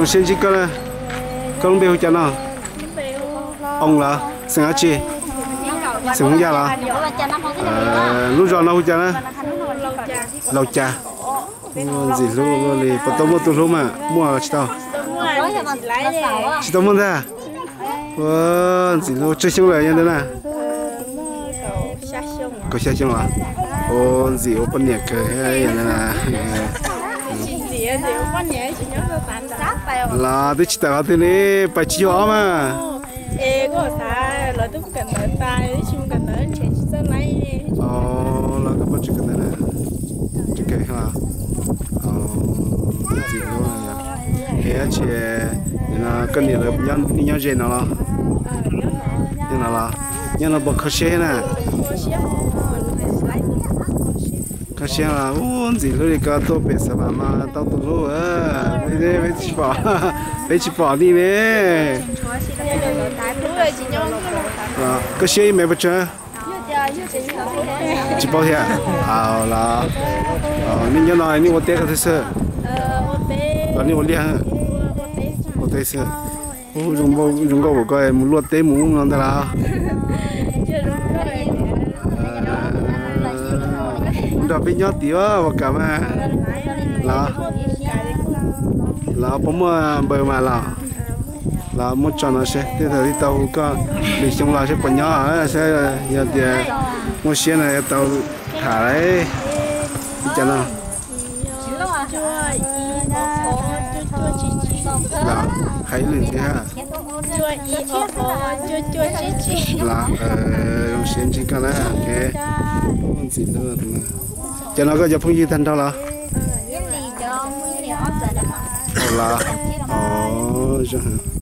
Sib ntsib koj na, koj lub npe hu cas no? Oo lawm, xeem dab tsi? Xeem Hmoob Yaj los? Lub zos no hu cas na? Laus Cas. Ntxim hlub li, puas tau muaj tus hlub mas muaj tsis tau? Tsis tau muaj ntag. Ua, ntxim hlub, tsawg xyoo lawm yog ntawd na? Kaum xya xyoo los? Ua, ntxim ua poj niam kawg. Los twb tsis tawm qhov twg li, pais tsis yog ob mas. Los koj pais tsis kawm ntawv na, tsis kawm. Ntxim hlub. Es dab tsi, koj niam lawv nyob ze no los? Nyob no los? Nyob no puas kho siab na? Kho siab los? Ub, ntxim hlub li koj tuaj pem Xav Vam mas tau tus hlub. Peb tsis pom li ne. Koj siab ib mev puas tsawg? Tsis paub thiab. Los, nej nyob no nej ua teb ko xwb? Los nej ua liaj? Ua teb xwb. Ub, zoo nkauj, koj mus luaj teb mus ub no ntag los? Nrog peb nyob tim ua kam mas. Los, los puas muaj npawg mas los? Los muab tso no seb, tej thaum tib tau hu koj lwm xyoo los seb puas nyob, saib yog tias muaj siab no yuav tau tham lauj. Li cas no? Los hais ib lwm ntxiv ha. Los, zoo siab ntsib koj na. Ntxim hlub. Cov no koj cov phooj ywg tag nrho los? Los, zoo.